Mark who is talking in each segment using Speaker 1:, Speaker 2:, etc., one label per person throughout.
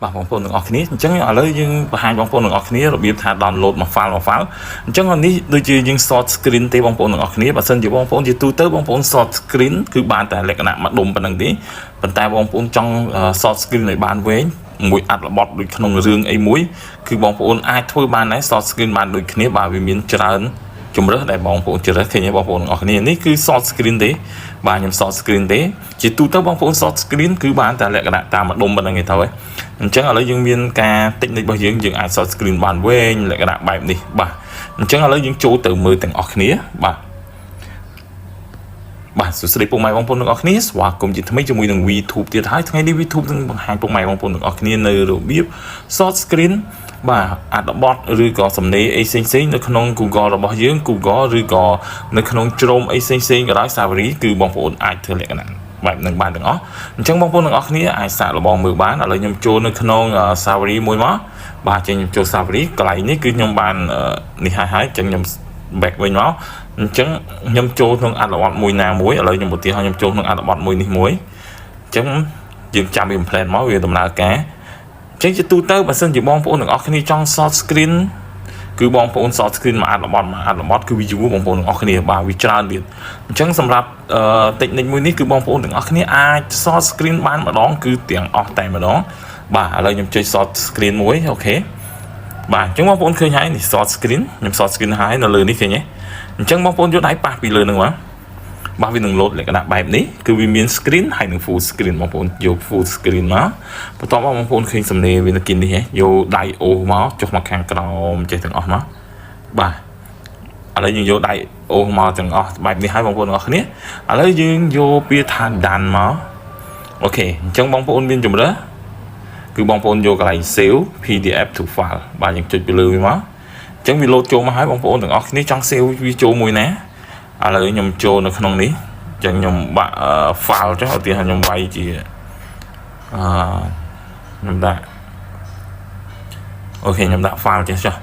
Speaker 1: បាទបងប្អូនទាំងអស់គ្នាអញ្ចឹងឥឡូវយើងបង្ហាញបងប្អូនទាំងអស់គ្នារបៀបថា download មួយ file មួយ file អញ្ចឹងអានេះដូចជាយើង short screen ទេបងប្អូនទាំងអស់គ្នាបើសិនជាបងប្អូនជាទូទៅបងប្អូន short screen គឺបានតែលក្ខណៈមួយដុំប៉ុណ្្នឹងទេប៉ុន្តែបងប្អូនចង់ short screen ឲ្យបានវែងមួយអត្ថបទដូចក្នុងរឿងអីមួយគឺបងប្អូនអាចធ្វើបានដែរ short screen បានដូចគ្នាបាទវាមានច្រើនជំរើសដែលបងប្អូនជ្រើសឃើញទេបងប្អូនទាំងអស់គ្នានេះគឺ short screen ទេបាទខ្ញុំ short screen ទេជាទូទៅបងប្អូន short screen គឺបានតែលក្ខណៈតាមម្ដុំប៉ុណ្្នឹងឯងទៅហើយអញ្ចឹងឥឡូវយើងមានការ technique របស់យើងយើងអាច short screen បានវែងលក្ខណៈបែបនេះបាទអញ្ចឹងឥឡូវយើងចូលទៅមើលទាំងអស់គ្នាបាទបាទសួស្តីពុកម៉ែបងប្អូនទាំងអស់គ្នាស្វាគមន៍ជាថ្មីជាមួយនឹង VTube ទៀតហើយថ្ងៃនេះ VTube នឹងបង្ហាញពុកម៉ែបងប្អូនទាំងអស់គ្នានៅរបៀប short screen បាទអត្ថបទឬក៏សំណេរអីផ្សេងៗនៅក្នុង Google របស់យើង Google ឬក៏នៅក្នុង Chrome អីផ្សេងៗក៏ដោយ Safari គឺបងប្អូនអាចធ្វើលក្ខណៈបែបនឹងបានទាំងអស់អញ្ចឹងបងប្អូនទាំងអស់គ្នាអាចសាកល្បងមើលបានឥឡូវខ្ញុំចូលនៅក្នុង Safari មួយមកបាទចេញខ្ញុំចូល Safari កន្លែងនេះគឺខ្ញុំបាននេះហើយហើយអញ្ចឹងខ្ញុំ back វិញមកអញ្ចឹងខ្ញុំចូលក្នុងអត្ថបទមួយណាមួយឥឡូវខ្ញុំឧទាហរណ៍ខ្ញុំចូលក្នុងអត្ថបទមួយនេះមួយអញ្ចឹងយើងចាំវា plan មកវាដំណើរការអញ្ចឹងជាទូទៅបើសិនជាបងប្អូនទាំងអស់គ្នាចង់ short screen គឺបងប្អូន short screen មួយអត្ថបទមួយអត្ថបទគឺវាយូរបងប្អូនទាំងអស់គ្នាបាទវាច្រើនទៀតអញ្ចឹងសម្រាប់ technique មួយនេះគឺបងប្អូនទាំងអស់គ្នាអាច short screen បានម្ដងគឺទាំងអស់តែម្ដងបាទឥឡូវខ្ញុំចុច short screen មួយ OK បាទអញ្ចឹងបងប្អូនឃើញហើយនេះ short screen ខ្ញុំ short screen ហើយនៅលើនេះឃើញទេអញ្ចឹងបងប្អូនយកដៃប៉ះពីលើនឹងមកបាទវានឹងលោតលក្ខណៈបែបនេះគឺវាមាន screen ហើយនឹង full screen បងប្អូនយក full screen មកបន្ទាប់មកបងប្អូនឃើញសំណេរវានៅគិននេះហ៎យកដៃអូសមកចុះមកខាងក្រោមចេះទាំងអស់មកបាទឥឡូវយើងយកដៃអូសមកទាំងអស់បែបនេះហើយបងប្អូនទាំងអស់គ្នាឥឡូវយើងយកពាក្យថា done មក OK អញ្ចឹងបងប្អូនមានជំរើសគឺបងប្អូនយកកន្លែង save PDF to file បាទយើងចុចពីលើវាមកអញ្ចឹងវាលោតចូលមកហើយបងប្អូនទាំងអស់គ្នាចង់ save វាចូលមួយណាឥឡូវខ្ញុំចូលនៅក្នុងនេះអញ្ចឹងខ្ញុំបាក់ file ចុះឧទាហរណ៍ខ្ញុំវាយជាអឺខ្ញុំដាក់ OK ខ្ញុំដាក់ file ចេះចុះ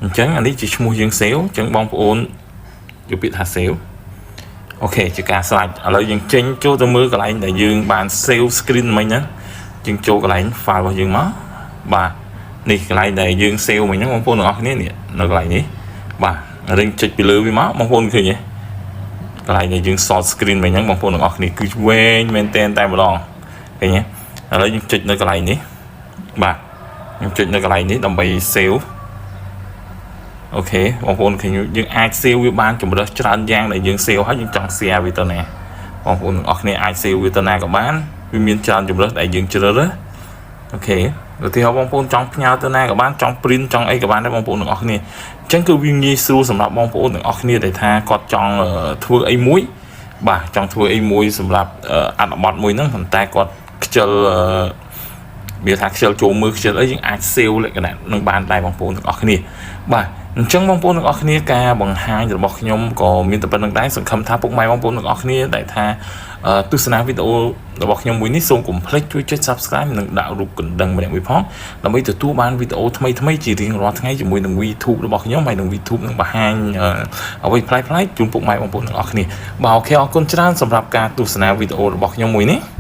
Speaker 1: អញ្ចឹងអានេះជាឈ្មោះយើង save អញ្ចឹងបងប្អូនយកពាក្យថា save OK ជាការស្រេចឥឡូវយើងចេញចូលទៅមើលកន្លែងដែលយើងបាន save screen មិញហ្នឹងយើងចូលកន្លែង file របស់យើងមកបាទនេះកន្លែងដែលយើង save មិញហ្នឹងបងប្អូនទាំងអស់គ្នានេះនៅកន្លែងនេះបាទរិញចុចពីលើវាមកបងប្អូនឃើញទេកន្លែងដែលយើង short screen មិញហ្នឹងបងប្អូនទាំងអស់គ្នាគឺវែងមែនតែនតែម្ដងឃើញទេឥឡូវយើងចុចនៅកន្លែងនេះបាទខ្ញុំចុចនៅកន្លែងនេះដើម្បី save OK បងប្អូនឃើញយើងអាច save វាបានជំរើសច្រើនយ៉ាងដែលយើង save ហើយយើងចង់ share វាទៅណាបងប្អូនទាំងអស់គ្នាអាច save វាទៅណាក៏បានវាមានច្រើនជំរើសដែលយើងជ្រើសរើស OK ឧទាហរណ៍បងប្អូនចង់ផ្ញើទៅណាក៏បានចង់ print ចង់អីក៏បានដែរបងប្អូនទាំងអស់គ្នាអញ្ចឹងគឺវាងាយស្រួលសម្រាប់បងប្អូនទាំងអស់គ្នាដែលថាគាត់ចង់ធ្វើអីមួយបាទចង់ធ្វើអីមួយសម្រាប់អត្ថបទមួយហ្នឹងប៉ុន្តែគាត់ខ្ជិលមានថាខ្ជិលចូលមើលខ្ជិលអីយើងអាច save លក្ខណៈនឹងបានដែរបងប្អូនទាំងអស់គ្នាបាទអញ្ចឹងបងប្អូនទាំងអស់គ្នាការបង្ហាញរបស់ខ្ញុំក៏មានតែប៉ុណ្្នឹងដែរសង្ឃឹមថាពុកម៉ែបងប្អូនទាំងអស់គ្នាដែលថាទស្សនាវីដេអូរបស់ខ្ញុំមួយនេះសូមកុំភ្លេចជួយចុច Subscribe និងដាក់រូបកណ្ដឹងម្នាក់មួយផងដើម្បីទទួលបានវីដេអូថ្មីៗជារៀងរាល់ថ្ងៃជាមួយនឹង YouTube របស់ខ្ញុំហើយនឹង YouTube នឹងបង្ហាញអ្វីប្លែកៗជូនពុកម៉ែបងប្អូនទាំងអស់គ្នាបាទ OK អរគុណច្រើនសម្រាប់ការទស្សនាវីដេអូរបស់ខ្ញុំមួយនេះ។